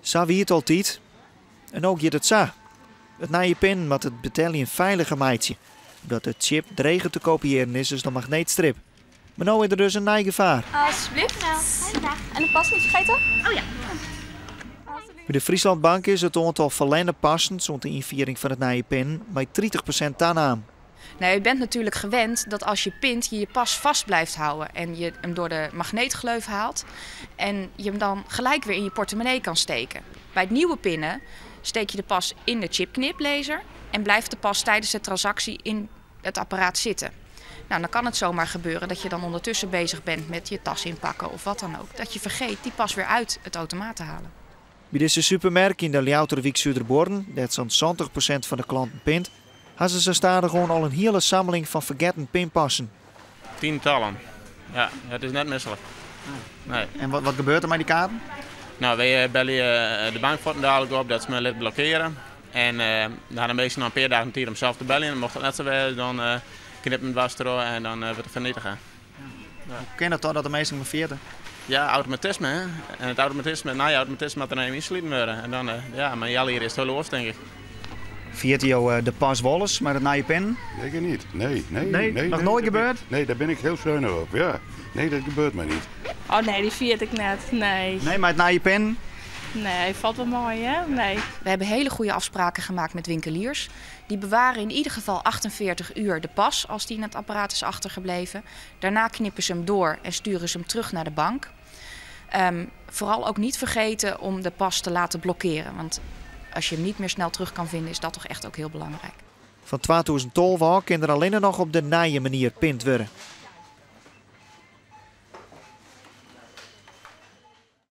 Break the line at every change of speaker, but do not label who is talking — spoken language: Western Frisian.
Sa wie it altyd en no giet it sa. It nije pinnen moat it beteljen feiliger meitsje, omdat de chip dreger te kopiearjen is as de magneetstrip. Mar no is der dus in nij gefaar.
Alsjeblieft. En de pas niet vergeten? Oh ja.
By de Friesland Bank is it oantal ferlerne passen sûnt de ynfiering fan it nije pinnen mei 30% tanaam.
Nou, je bent natuurlijk gewend dat als je pint, je je pas vast blijft houden en je hem door de magneetgleuf haalt en je hem dan gelijk weer in je portemonnee kan steken. Bij het nieuwe pinnen steek je de pas in de chipkniplezer en blijft de pas tijdens de transactie in het apparaat zitten. Nou, dan kan het zomaar gebeuren dat je dan ondertussen bezig bent met je tas inpakken of wat dan ook. Dat je vergeet die pas weer uit het automaat te halen.
By dizze supermerk yn de Ljouwerter wyk Suderbuorren, dêr't sa'n 70% fan de klanten pint, ha se sa stadichoan al in hiele samling fan fergetten pinpassen.
Tientallen. Ja, it is net mislik. Nee.
En wat gebeurt der mei dy kaarten?
Nou, wy belje de bank fuortendalik op dat se my litte blokkearje. En dan ha de minsken noch in pear dagen tiid om sels te beljen. Mocht dat net sa wêze, dan knippe we dwers troch en dan wurdt it fernietige.
Hoe kin it dan dat de minsken him ferjitte?
Ja, automatisme. Hè? En it automatisme, it nije automatisme moat der even ynsliten wurde. En dan, ja, mei in healjier is it hiel oars, tink ik.
Ferjitte jo de pas wolris mei dat nije pinnen?
Zeker niet. Nee, nee,
Nee,
nee.
noch
nee,
noait
daar ben-
gebeurd?
Nee, daar ben ik heel zuinig op. Ja. Nee, dat gebeurt mij niet.
Oh nee, dy ferjit ik net. Nee.
Nee, mei it nije pinnen?
Nee, falt wol mei, hè? Nee.
We hebben hele goede afspraken gemaakt met winkeliers. Die bewaren in ieder geval 48 uur de pas als die in het apparaat is achtergebleven. Daarna knippen ze hem door en sturen ze hem terug naar de bank. Vooral ook niet vergeten om de pas te laten blokkeren. Want als je hem niet meer snel terug kan vinden, is dat toch echt ook heel belangrijk.
Fan 2012 ôf kin der allinne noch op de nije manier pind wurde.